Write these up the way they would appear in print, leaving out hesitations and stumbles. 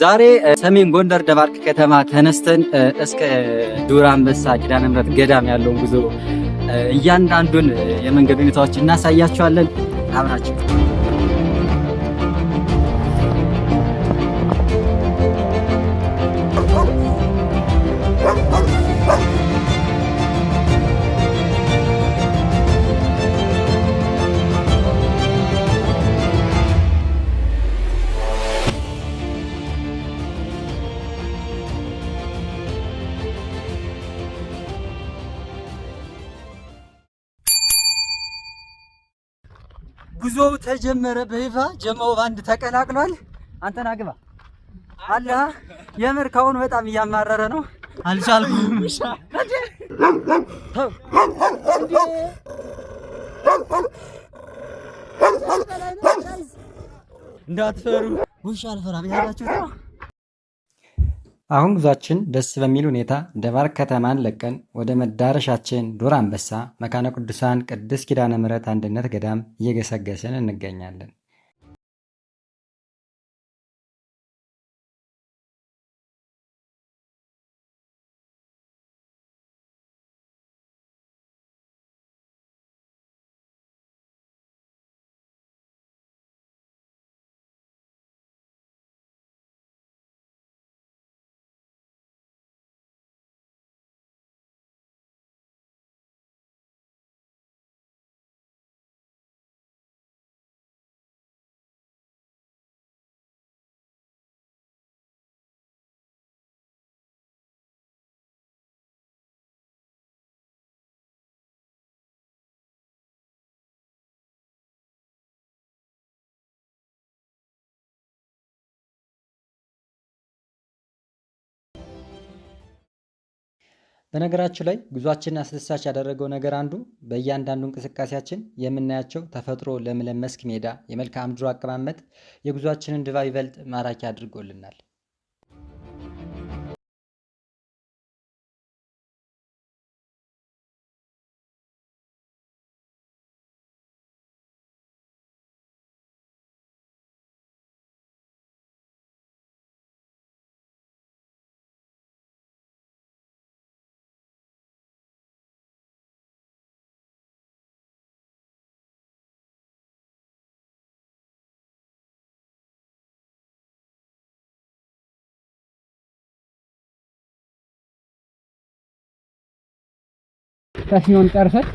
ዛሬ ሰሜን ጎንደር ደባርቅ ከተማ ተነስተን እስከ ዱር አንበሳ ኪዳነ ምሕረት ገዳም ያለውን ጉዞ እያንዳንዱን የመንገድ ሁኔታዎች እናሳያችኋለን። አብራችሁ ጉዞው ተጀመረ በይፋ። ጀማው ባንድ ተቀላቅሏል። አንተን አግባ አለ። የምር ካሁን በጣም እያማረረ ነው። አልቻልኩም። እንዳትፈሩ፣ ውሻ አልፈራም ያላችሁት ነው። አሁን ጉዟችን ደስ በሚል ሁኔታ ደባርቅ ከተማን ለቀን ወደ መዳረሻችን ዱር አንበሳ መካነ ቅዱሳን ቅድስት ኪዳነ ምሕረት አንድነት ገዳም እየገሰገስን እንገኛለን። በነገራችሁ ላይ ጉዟችንን አስደሳች ያደረገው ነገር አንዱ በእያንዳንዱ እንቅስቃሴያችን የምናያቸው ተፈጥሮ፣ ለምለም መስክ፣ ሜዳ፣ የመልክዓ ምድሩ አቀማመጥ የጉዟችንን ድባብ ይበልጥ ማራኪ አድርጎልናል። ታችኛውን ጨርሰን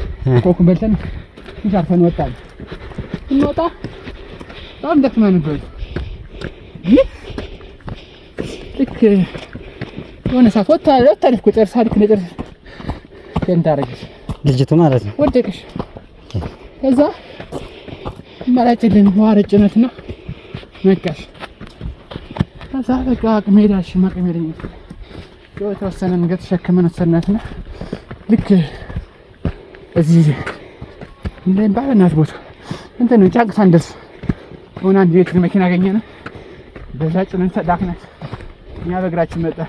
ኮኩን በልተን ትንሽ አርፈን ወጣን። ስንወጣ በጣም ደክመን ነበር። ግን ልክ የሆነ ሰዓት ወጣ ወጣ እኮ ጨርሳ ልክ እንደጨርስ faint አደረገች ልጅቱ ማለት ነው። ወደቀች። ከዛ አማራጭ የለንም፣ ውሃ ረጭነትና ነቃሽ። ከዛ በቃ አቅሜ ሄዳሽ አቅሜ ሄደኝ። የተወሰነ መንገድ ተሸክመን ወሰድናትና ልክ እዚህ እንደሚባል እናት ቦታ እንትን ጫንቅ ሳንደርስ ሆነ አንድ ቤት መኪና አገኘን። በዛ ጭነን ላክናት። እኛ በእግራችን መጣ።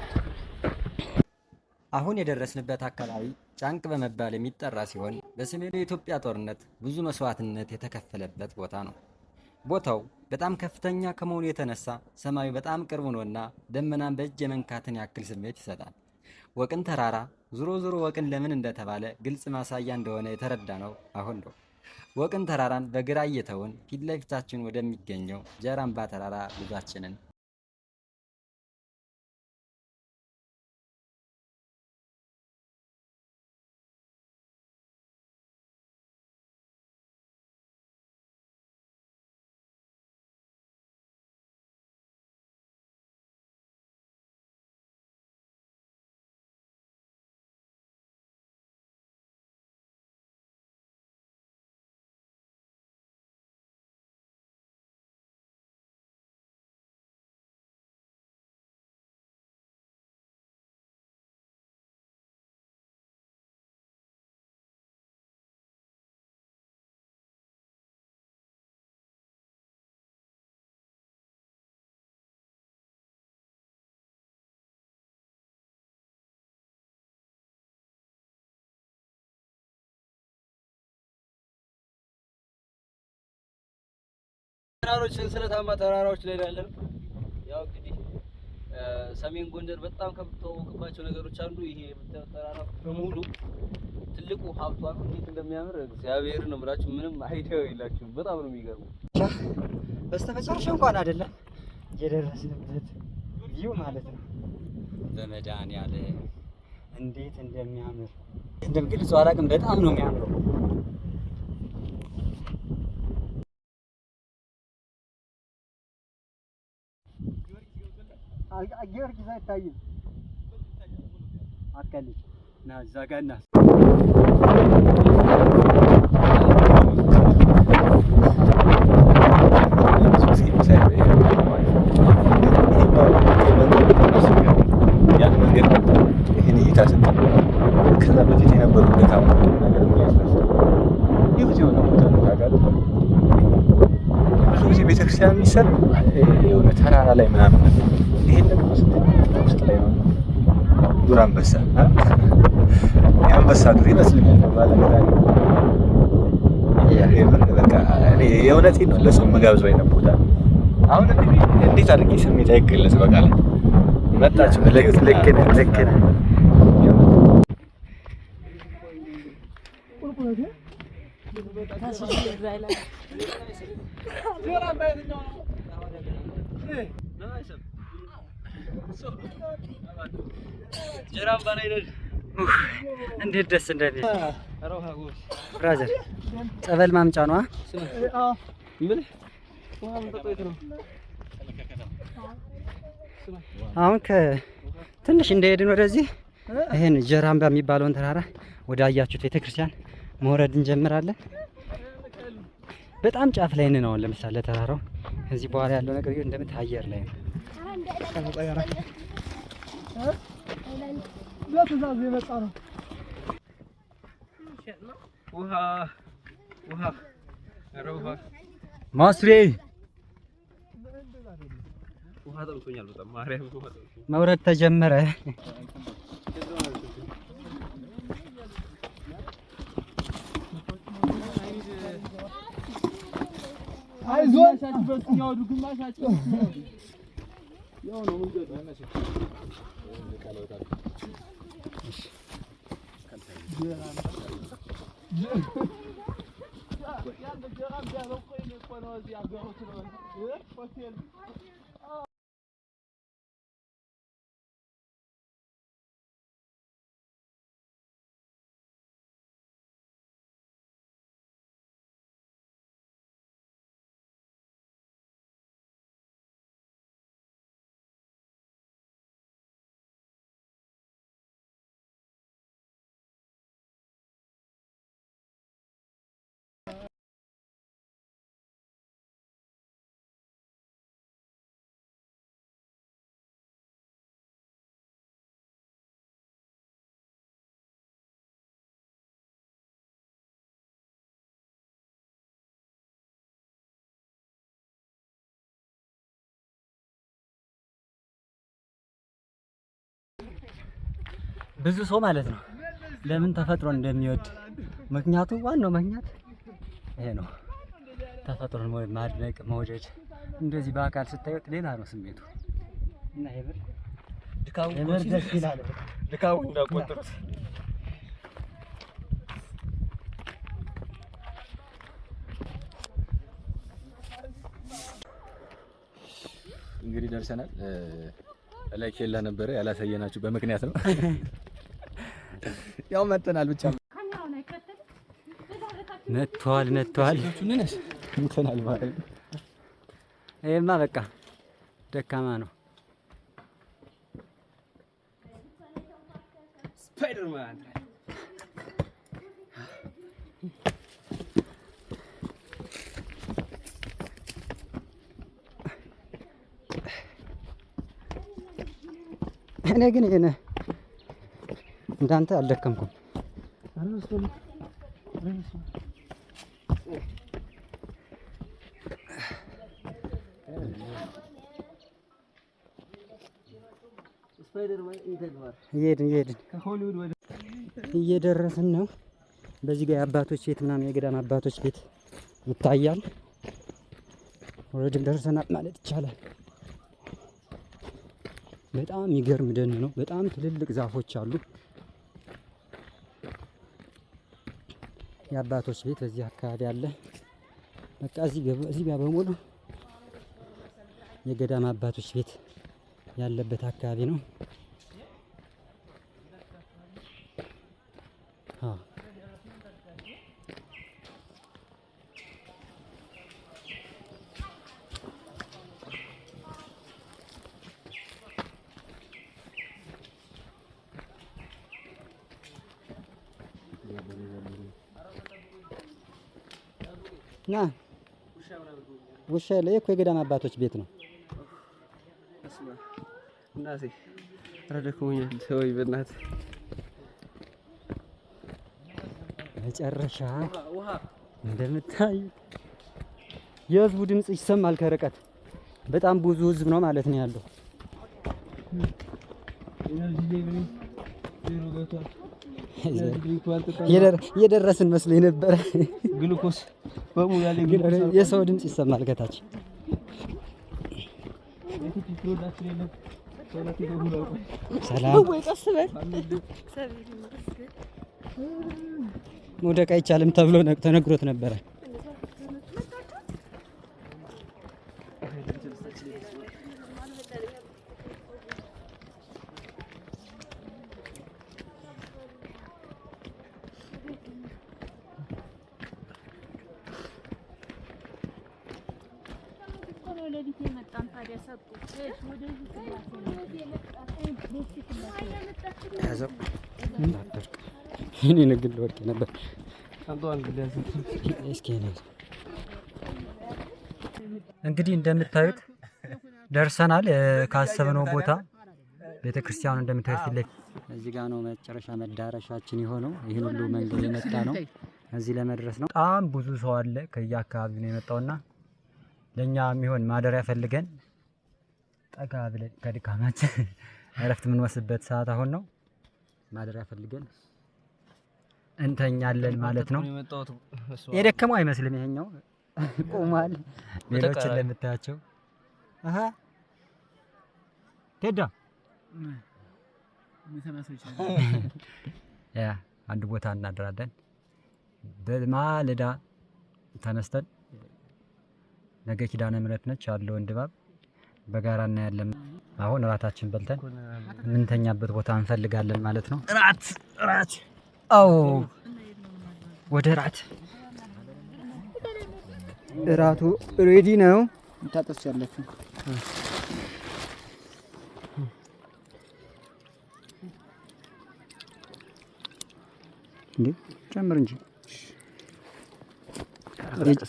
አሁን የደረስንበት አካባቢ ጫንቅ በመባል የሚጠራ ሲሆን በሰሜኑ የኢትዮጵያ ጦርነት ብዙ መስዋዕትነት የተከፈለበት ቦታ ነው። ቦታው በጣም ከፍተኛ ከመሆኑ የተነሳ ሰማዩ በጣም ቅርብ ሆኖና ደመናን በእጅ የመንካትን ያክል ስሜት ይሰጣል። ወቅን ተራራ ዞሮ ዞሮ ወቅን ለምን እንደተባለ ግልጽ ማሳያ እንደሆነ የተረዳ ነው አሁን ነው። ወቅን ተራራን በግራ እየተውን ፊት ለፊታችን ወደሚገኘው ጀራምባ ተራራ ጉዟችንን ተራሮች ሰንሰለታማ ተራራዎች ላይ ያለን ያው እንግዲህ ሰሜን ጎንደር በጣም ከምትተዋወቅባቸው ነገሮች አንዱ ይሄ የምታዩት ተራራ በሙሉ ትልቁ ሀብቷ ነው። እንዴት እንደሚያምር እግዚአብሔር ነው የምላችሁ። ምንም idea ው የላችሁም። በጣም ነው የሚገርመው። በስተመጨረሻ እንኳን አይደለም የደረስንበት view ማለት ነው። በመድኃኒዓለም እንዴት እንደሚያምር እንደምገልጸው አላውቅም። በጣም ነው የሚያምረው። ጊዮርጊስ አይታይም። አትቀልድ። ና እዛ ጋር ና። ያን መንገድ ይህን እይታ ስትል ከዛ በፊት የነበሩ ድካም ነገር ያስነሳል። ይህ የሆነ ቦታ ነው ታውቃለህ። ብዙ ጊዜ ቤተክርስቲያን የሚሰራ የሆነ ተራራ ላይ ምናምን ነበር። ይሄን ደግሞ ስትል ውስጥ ላይ ነው። ዱር አንበሳ፣ የአንበሳ ዱር ይመስለኛል። በቃ እኔ የእውነቴን ነው ለሰው መጋብዘው አይነት ቦታ አሁን እንዴት አድርጌ ስሜት አይገለጽ። በቃ መጣችሁ። ልክ ነህ፣ ልክ ነህ። እንዴት ደስ እንደሚል brother፣ ጸበል ማምጫ ነዋ። አሁን ከትንሽ እንደሄድን ወደዚህ ይሄን ጀራምባ የሚባለውን ተራራ ወደ አያችሁት ቤተክርስቲያን መውረድ እንጀምራለን። በጣም ጫፍ ላይ ነን አሁን። ለምሳሌ ተራራው ከዚህ በኋላ ያለው ነገር ግን እንደምታይ አየር ላይ ነው። በትእዛዝ የመጣ ነው። ውሃ ውሃ ኧረ ውሃ ማስሬ ውሃ ጠምቶኛል በጣም ማርያም ውሃ ጠምቶኛል። መውረድ ተጀመረ። አይዞን ብዙ ሰው ማለት ነው ለምን ተፈጥሮን እንደሚወድ ምክንያቱ ዋናው ምክንያት ይሄ ነው። ተፈጥሮን ማድነቅ መውደድ፣ እንደዚህ በአካል ስታዩት ሌላ ነው ስሜቱ እና የምር የምር ደስ ይላል። ድካሙ እንዳቆጥሩት እንግዲህ ደርሰናል። ላይ ኬላ ነበረ ያላሳየናችሁ በምክንያት ነው። ያው መተናል ብቻ መጥቷል መጥቷል መተናል ማለት ነው። ይሄማ በቃ ደካማ ነው። ስፓይደርማን እኔ ግን ይሄን እንዳንተ አልደከምኩም። እየሄድን እየሄድን እየደረስን ነው። በዚህ ጋር የአባቶች ቤት ምናምን የገዳም አባቶች ቤት ይታያል። ወረድም ደርሰናል ማለት ይቻላል። በጣም የሚገርም ደን ነው። በጣም ትልልቅ ዛፎች አሉ። የአባቶች ቤት በዚህ አካባቢ አለ። በቃ እዚህ ጋር በሙሉ የገዳም አባቶች ቤት ያለበት አካባቢ ነው። ና ውሻ የለ እኮ የገዳም አባቶች ቤት ነው። እናቴ ኧረ ደክሞኛል። ተወኝ በእናትህ። መጨረሻ እንደምታዩት የህዝቡ ድምጽ ይሰማል ከርቀት። በጣም ብዙ ህዝብ ነው ማለት ነው ያለው። የደረስን መስሎኝ ነበረ። ግሉኮስ በሙሉ ያለ የሰው ድምጽ ይሰማል ከታች። ሰላም መውደቅ አይቻልም ተብሎ ተነግሮት ነበረ። እኔ ንግድ ወድቄ ነበር። እንግዲህ እንደምታዩት ደርሰናል ካሰብነው ቦታ። ቤተክርስቲያኑ እንደምታዩት ፊት ለፊት እዚህ ጋር ነው መጨረሻ መዳረሻችን የሆነው። ይህን ሁሉ መንገድ የመጣ ነው እዚህ ለመድረስ ነው። በጣም ብዙ ሰው አለ ከየአካባቢው ነው የመጣውና ለኛ የሚሆን ማደሪያ ፈልገን ጠጋ ብለን ከድካማችን እረፍት የምንወስድበት ሰዓት አሁን ነው። ማደሪያ ፈልገን እንተኛለን ማለት ነው። የደከመው አይመስልም። ይሄኛው ቆሟል። ሌሎችን ለምታያቸው አሃ ቴዳ ያ አንድ ቦታ እናድራለን። በማለዳ ተነስተን ነገ ኪዳነ ምሕረት ነች ያለውን ድባብ በጋራ እናያለን። አሁን እራታችን በልተን የምንተኛበት ቦታ እንፈልጋለን ማለት ነው። እራት እራት አዎ ወደ እራት እራቱ ready ነው። ታጠስ ያላችሁ እንዴ ጨምር እንጂ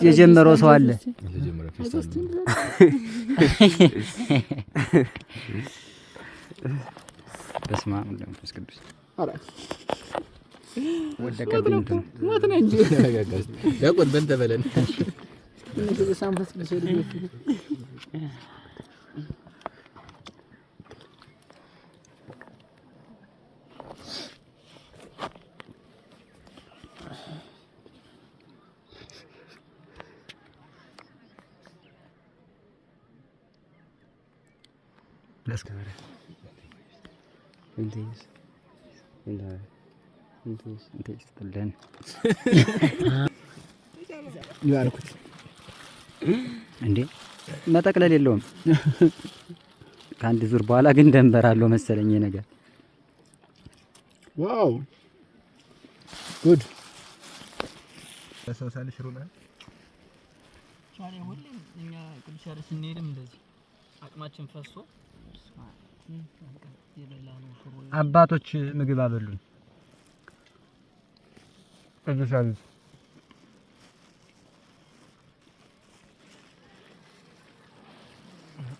የጀመረው ሰው አለ። በስመ አብ ወወልድ ወመንፈስ ቅዱስ። ወደቀብኝ እንትኑ። ሞት ነው እንጂ ዲያቆን በንተ በለን። ይስጥልን ይባርኩት። እንዴ መጠቅለል የለውም። ከአንድ ዙር በኋላ ግን ደንበር አለው መሰለኝ ይሄ ነገር። Wow good። ሁሌም እኛ ቅዱስ ያሬድ ስንሄድም እንደዚህ አቅማችን ፈሶ አባቶች ምግብ አበሉን። ቅዱስ ያሬድ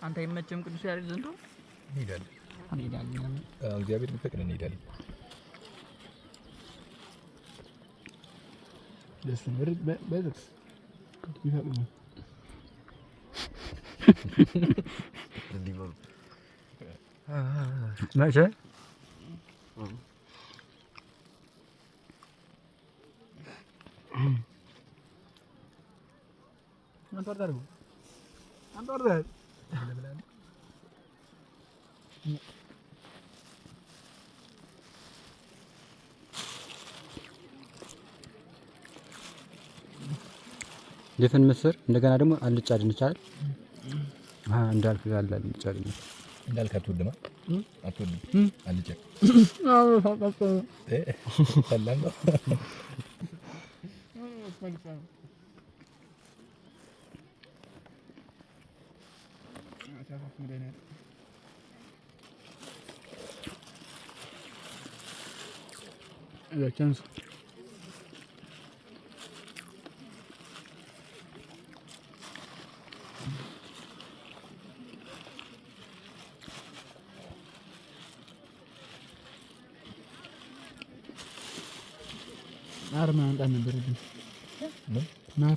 አንተ አይመችም ቅዱስ ያሬድ ዘንድሮ? እንሄዳለን። እንሄዳለን። እግዚአብሔር ቢፈቅድ እንሄዳለን። ደስ ነው። በጥቅስ ቢፈቅድ ነው። መቼ አንተ ወርደህ አድርገው። አንተ ወርደህ ድፍን ምስር እንደገና ደግሞ አልጫ ድንች አይደል? እንዳልክ ያለ አልጫ ድንች። እንዳልክ አትወድም? አትወድም አልጫ? ሰላም ነው። ማር ማምጣት ነበረብን። ማር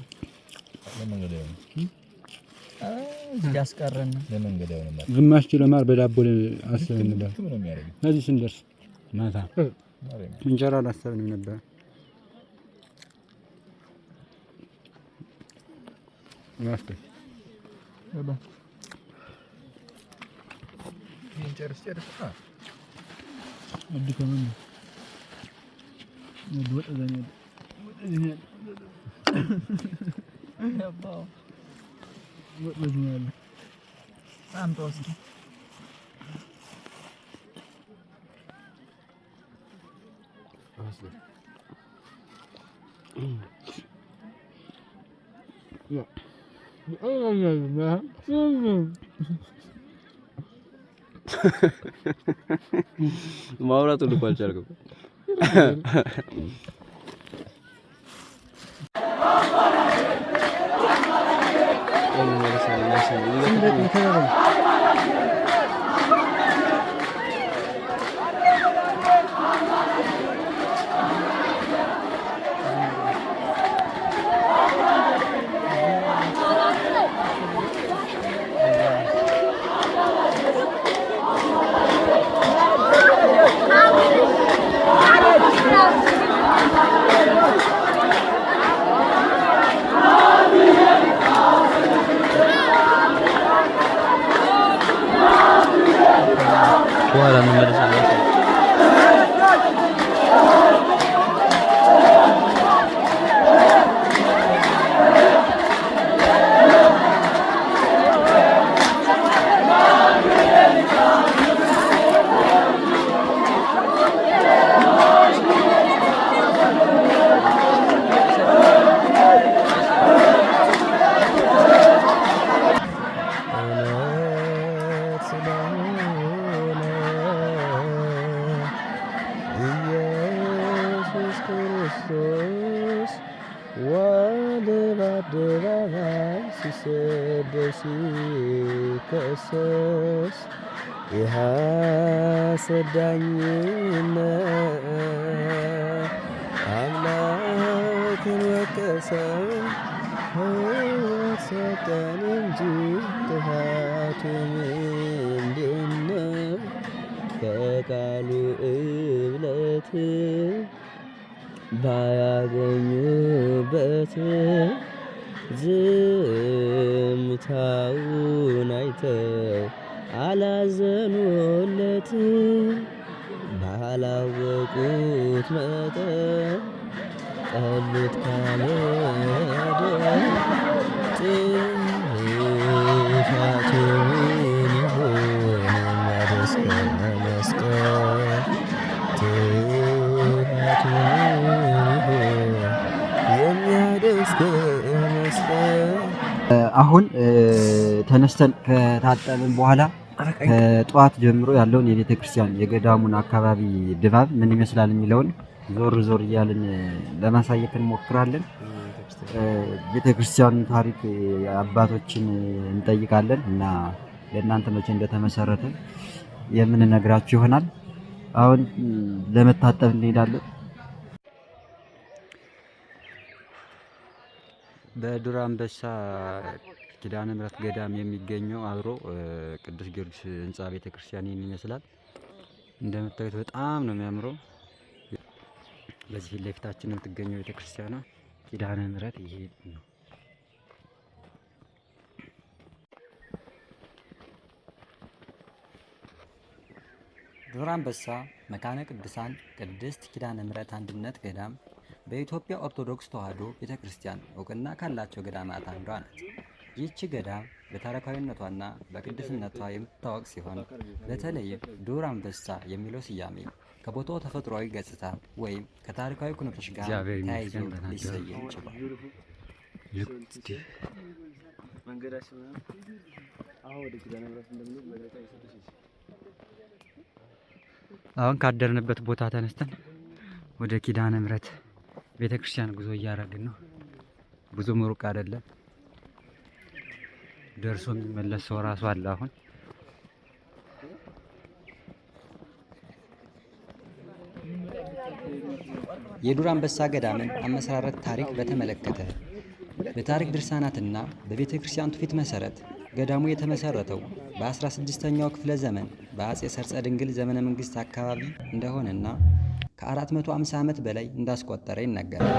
ለመንገድ አይሆንም። ያስቀረን። ለመንገድ አይሆንም። ግማሽ ኪሎ ማር በዳቦ አስበን ነበር። ድክም ነው የሚያደርገው። እዚህ ስንደርስ ማታ እንጀራ አላሰብንም ነበር። ጨርስ ጨርስ። ማውራት ሁሉ እኮ አልቻልኩም። በኋላ እንመለሳለን። እውነት ስለሆነ ኢየሱስ ክርስቶስ ዋለ በአደባባይ ሲሰደብ ሲከሰስ የሐሰት ዳኝነት አምላክን ወቀሰው፣ ሕይወት ሰጠን እንጂ ጥፋቱ ምንድነው? ከቃሉ እብለት ባያገኙበት ዝምታውን አይተው አላዘኑለት፣ ባላወቁት መጠን ጠሉት ካለደ ጥፋቱ ምን ይሆን የሚያደርስ ከመስቀል? ጥፋቱ ምን ይሆን የሚያደርስ ከመስቀል? አሁን ተነስተን ከታጠብን በኋላ ከጠዋት ጀምሮ ያለውን የቤተ ክርስቲያን የገዳሙን አካባቢ ድባብ ምን ይመስላል የሚለውን ዞር ዞር እያልን ለማሳየት እንሞክራለን። ቤተ ክርስቲያኑን ታሪክ አባቶችን እንጠይቃለን እና ለእናንተ መቼ እንደተመሰረተ የምንነግራችሁ ይሆናል። አሁን ለመታጠብ እንሄዳለን። በዱር አንበሳ ኪዳነ ምሕረት ገዳም የሚገኘው አብሮ ቅዱስ ጊዮርጊስ ህንፃ ቤተክርስቲያን ይህን ይመስላል። እንደምታዩት በጣም ነው የሚያምረው። በዚህ ፊት ለፊታችን የምትገኘው ቤተክርስቲያኗ ኪዳነ ምሕረት ይሄ ነው። ዱር አንበሳ መካነ ቅዱሳን ቅድስት ኪዳነ ምሕረት አንድነት ገዳም በኢትዮጵያ ኦርቶዶክስ ተዋሕዶ ቤተ ክርስቲያን እውቅና ካላቸው ገዳማት አንዷ ናት። ይህች ገዳም በታሪካዊነቷና በቅድስነቷ የምትታወቅ ሲሆን፣ በተለይም ዱር አንበሳ የሚለው ስያሜ ከቦታው ተፈጥሯዊ ገጽታ ወይም ከታሪካዊ ኩነቶች ጋር እግዚአብሔር ተያይዞ ይመስገን ደህና ሊሰየም ችሏል። መንገዳችን ምናምን አሁን ወደ ኪዳነ ምሕረት እንደምንሄድ መግለጫ እየሰጠች ነች። አሁን ካደርንበት ቦታ ተነስተን ወደ ኪዳነ ምሕረት ቤተክርስቲያን ጉዞ እያደረግን ነው። ብዙም ሩቅ አይደለም። ደርሶ የሚመለስ ሰው ራሱ አለ አሁን። የዱር አንበሳ ገዳምን አመሰራረት ታሪክ በተመለከተ፣ በታሪክ ድርሳናትና በቤተ ክርስቲያን ትውፊት መሰረት ገዳሙ የተመሰረተው በ16ኛው ክፍለ ዘመን በአጼ ሰርጸ ድንግል ዘመነ መንግስት አካባቢ እንደሆነና ከ450 ዓመት በላይ እንዳስቆጠረ ይነገራል።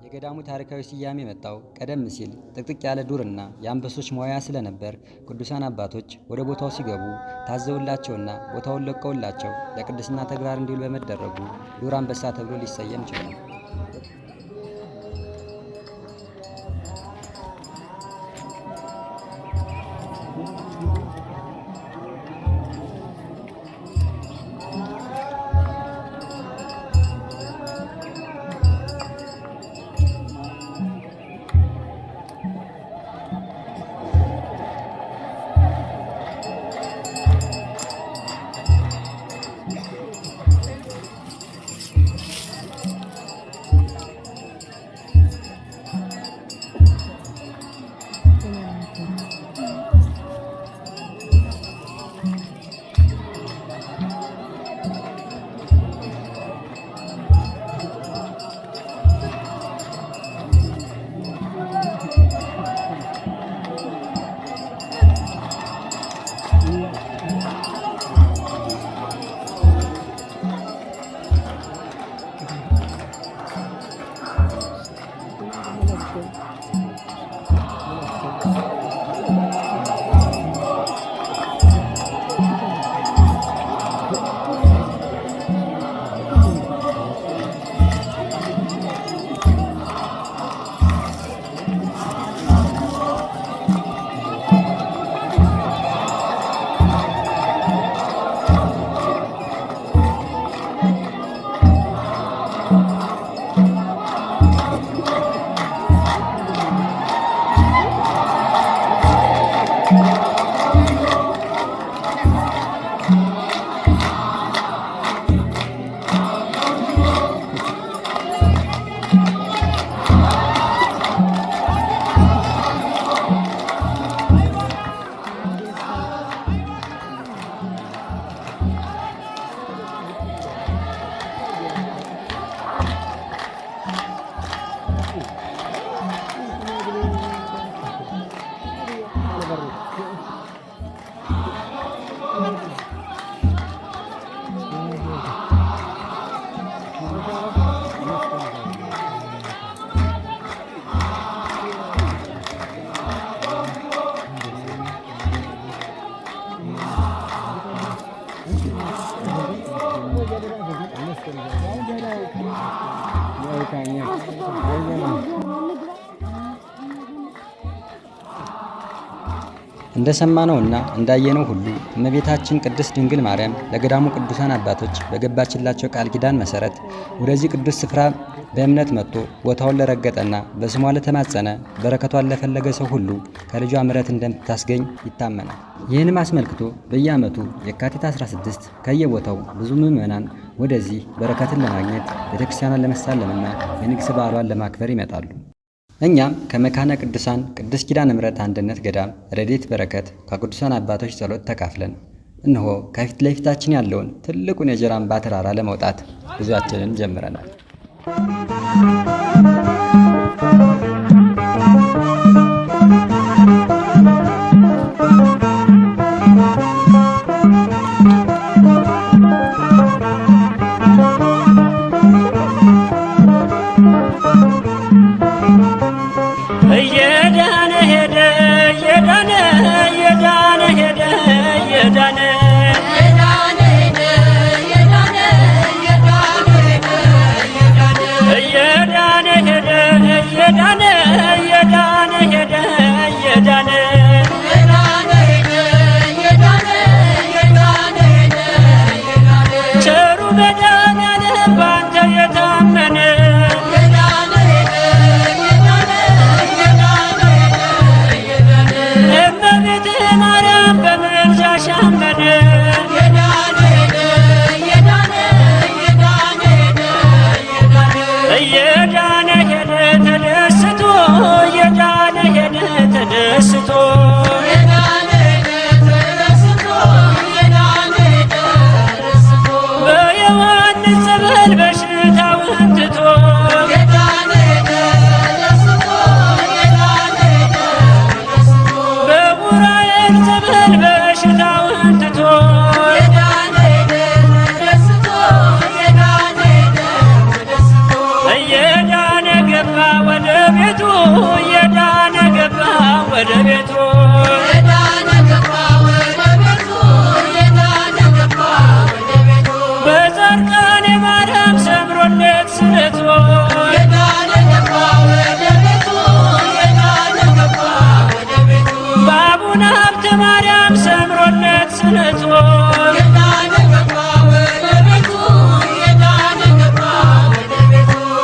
የገዳሙ ታሪካዊ ስያሜ የመጣው ቀደም ሲል ጥቅጥቅ ያለ ዱርና የአንበሶች መዋያ ስለነበር፣ ቅዱሳን አባቶች ወደ ቦታው ሲገቡ ታዘውላቸውና ቦታውን ለቀውላቸው ለቅድስና ተግባር እንዲውል በመደረጉ ዱር አንበሳ ተብሎ ሊሰየም ችሏል። እንደሰማነውና እንዳየነው ሁሉ እመቤታችን ቅድስት ድንግል ማርያም ለገዳሙ ቅዱሳን አባቶች በገባችላቸው ቃል ኪዳን መሰረት ወደዚህ ቅዱስ ስፍራ በእምነት መጥቶ ቦታውን ለረገጠና በስሟ ለተማጸነ በረከቷን ለፈለገ ሰው ሁሉ ከልጇ ምሕረት እንደምታስገኝ ይታመናል። ይህንም አስመልክቶ በየዓመቱ የካቲት 16 ከየቦታው ብዙ ምዕመናን ወደዚህ በረከትን ለማግኘት፣ ቤተክርስቲያኗን ለመሳለምና የንግስ በዓሏን ለማክበር ይመጣሉ። እኛም ከመካነ ቅዱሳን ቅድስት ኪዳነ ምሕረት አንድነት ገዳም ረድኤት በረከት ከቅዱሳን አባቶች ጸሎት ተካፍለን እነሆ ከፊት ለፊታችን ያለውን ትልቁን የጀራምባ ተራራ ለመውጣት ጉዟችንን ጀምረናል። እየዳነ ሄደ እየዳነ እየዳነ ሄደ እየዳነ እየዳነ ሄደ እየዳነ እየዳነ ሄደ እየዳነ። ቸሩ መድኃኔዓለም ባንተ የታመነ፣ እመቤቴ ማርያም በምልጃሽ አመነ። እየዳነ ሄደ ተደስቶ፣ እየዳነ ሄደ ተደስቶ። በዮሐንስ ጸበል በሽታውን ትቶ፣ በዑራኤል ጸበል በሽታውን ትቶ። እየዳነ ገባ ወደ ቤቱ፣ እየዳነ ገባ ወደ ቤቱ። በጻድቃኔ ማርያም ሰምሮለት ስለቱ፣ በአቡነ ሀብተ ማርያም ሰምሮለት ስለቱ፣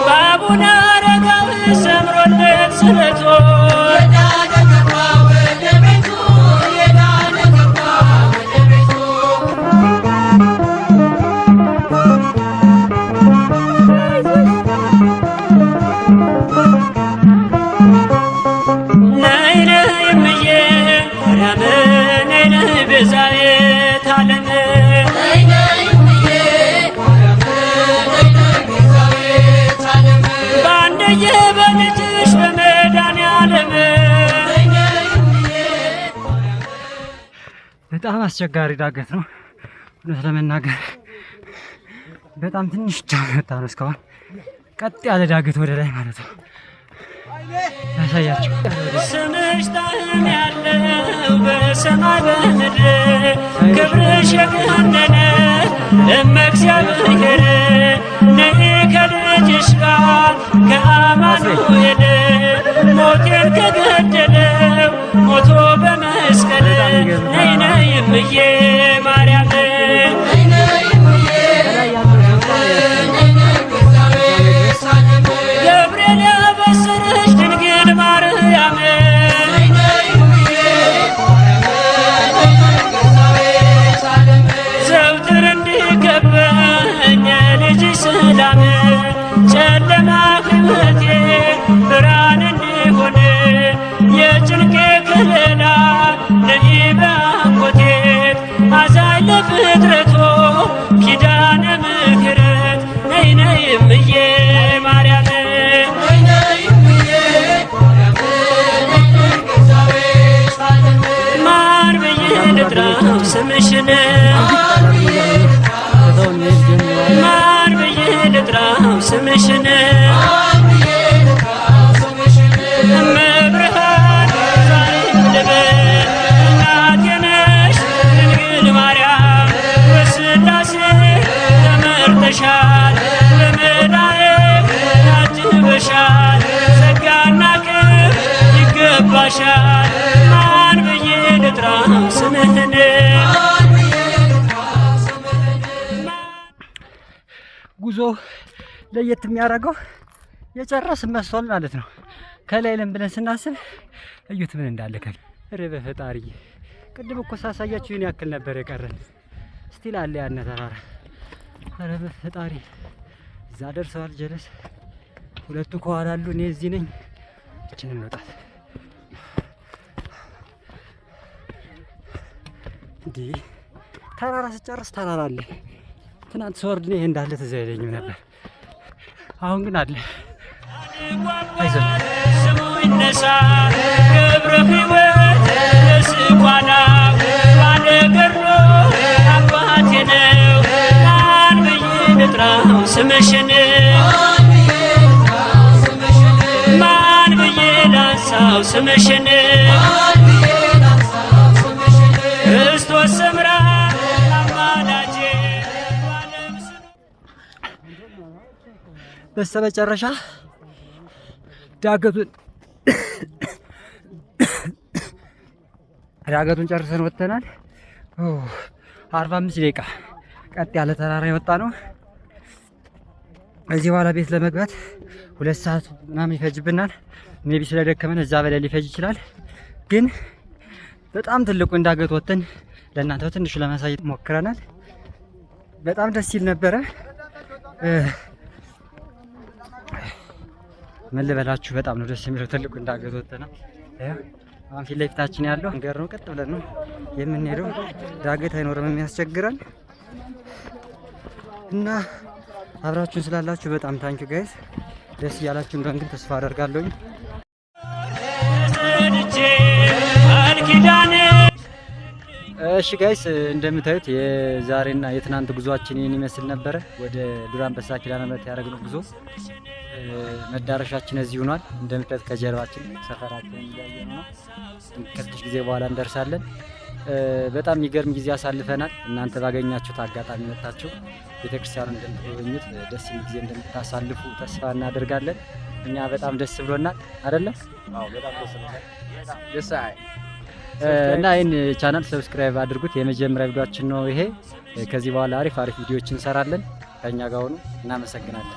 በአቡነ አረጋዊ ሰምሮለት ስለቱ። ነይ ነይ እምዬ ማርያም፣ ነይ ነይ ቤዛዊተ ዓለም። በአንድዬ በልጅሽ በመድኃኔዓለም። በጣም አስቸጋሪ ዳገት ነው። እውነት ለመናገር በጣም ትንሽ ብቻ ነው የወጣነው እስካሁን። ቀጥ ያለ ዳገት ወደ ላይ ማለት ነው። ያሳያቸው። ስምሽ ጣዕም ያለው በሰማይ በምድር፣ ክብርሽ የገነነ እመ እግዚአብሔር፣ ነይ ከልጅሽ ጋር ከአማኑኤል፣ ሞቴን ከገደለው ሞቶ በመስቀል፣ ነይ ነይ እምዬ ማርያም። ገብርኤል ያበሰረሽ ድንግል ማርያም፣ ዘውትር እንዲከበኝ ልጅሽ ሰላም፣ ጨለማ ሕይወቴ ብርሃን እንዲሆን፣ የጭንቄ ከለላ ነይ በአኮቴት፣ አዛኝ ለፍጥረቶ ኪዳነ ምሕረት፣ ነይ ነይ እምዬ ማርያም። ማን ብዬ ልጥራው ስምሽን? ማን ብዬ ልጥራው ስምሽን? እመብርሃን ዛሬም ልበል እናቴ ነሽ ድንግል ማርያም፣ በሥላሴ ተመርተሻል፣ በመላእክት ታጅበሻል፣ ጸጋና ክብር ይገባሻል። ማን ብዬ ልጥራው ስምህን? ጉዞ ለየት የሚያደርገው የጨረስን መስሏል ማለት ነው። ከላይ ለን ብለን ስናስብ እዩት ምን እንዳለ ከፊት። ኧረ በፈጣሪ፣ ቅድም እኮ ሳሳያችሁ ይህን ያክል ነበር የቀረን። Still አለ ያነ ተራራ። ኧረ በፈጣሪ፣ እዛ ደርሰዋል። ጀለስ ሁለቱ ከኋላ አሉ። እኔ እዚህ ነኝ። እችን እንውጣት። እንዲህ ተራራ ስጨርስ ተራራ አለ። ትናንት ስወርድ እኔ ይሄ እንዳለ ትዝ አይለኝም ነበር። አሁን ግን አለ። አይዞን። ስሙ ይነሳ ገብረ ሕይወት ለስቋላ ባለገድሎ አባቴ ነው። ማን ብዬ ልጥራው ስምሽን? ማን ብዬ ላንሳው ስምሽን? ክርስቶስ ሰምራ አማላጄ ባለም ስም በስተመጨረሻ ዳገቱን ጨርሰን ወጥተናል። 45 ደቂቃ ቀጥ ያለ ተራራ የወጣ ነው። ከዚህ በኋላ ቤት ለመግባት 2 ሰዓት ምናምን ይፈጅብናል። Maybe ስለደከመን እዛ በላይ ሊፈጅ ይችላል። ግን በጣም ትልቁን ዳገት ወጥተን ለእናንተ በትንሹ ለማሳየት ሞክረናል። በጣም ደስ ይል ነበረ። ምን ልበላችሁ፣ በጣም ነው ደስ የሚለው። ትልቁን ዳገት ወጥተናል። ይኸው አሁን ፊት ለፊታችን ያለው መንገድ ነው። ቀጥ ብለን ነው የምንሄደው። ዳገት አይኖርም የሚያስቸግረን። እና አብራችሁን ስላላችሁ በጣም thank you guys። ደስ እያላችሁ እንደሆን ግን ተስፋ አደርጋለሁኝ። ተሰድቼ ቃል ኪዳን እሺ guys፣ እንደምታዩት የዛሬና የትናንት ጉዟችን ይህን ይመስል ነበረ። ወደ ዱር አንበሳ ኪዳነ ምሕረት ያደረግነው ጉዞ መዳረሻችን እዚህ ሆኗል። እንደምታዩት ከጀርባችን ሰፈራችንን እያየን ነው። ከትንሽ ጊዜ በኋላ እንደርሳለን። በጣም የሚገርም ጊዜ አሳልፈናል። እናንተ ባገኛችሁት አጋጣሚ መጥታችሁ ቤተክርስቲያኑን እንደምትጎበኙት፣ ደስ የሚል ጊዜ እንደምታሳልፉ ተስፋ እናደርጋለን። እኛ በጣም ደስ ብሎናል፣ አይደለም? አዎ፣ በጣም ደስ ብሎናል። ደስ አይ እና ይህን channel subscribe አድርጉት። የመጀመሪያ ቪዲዮአችን ነው ይሄ። ከዚህ በኋላ አሪፍ አሪፍ ቪዲዮዎች እንሰራለን። ከኛ ጋር ሁኑ። እናመሰግናለን።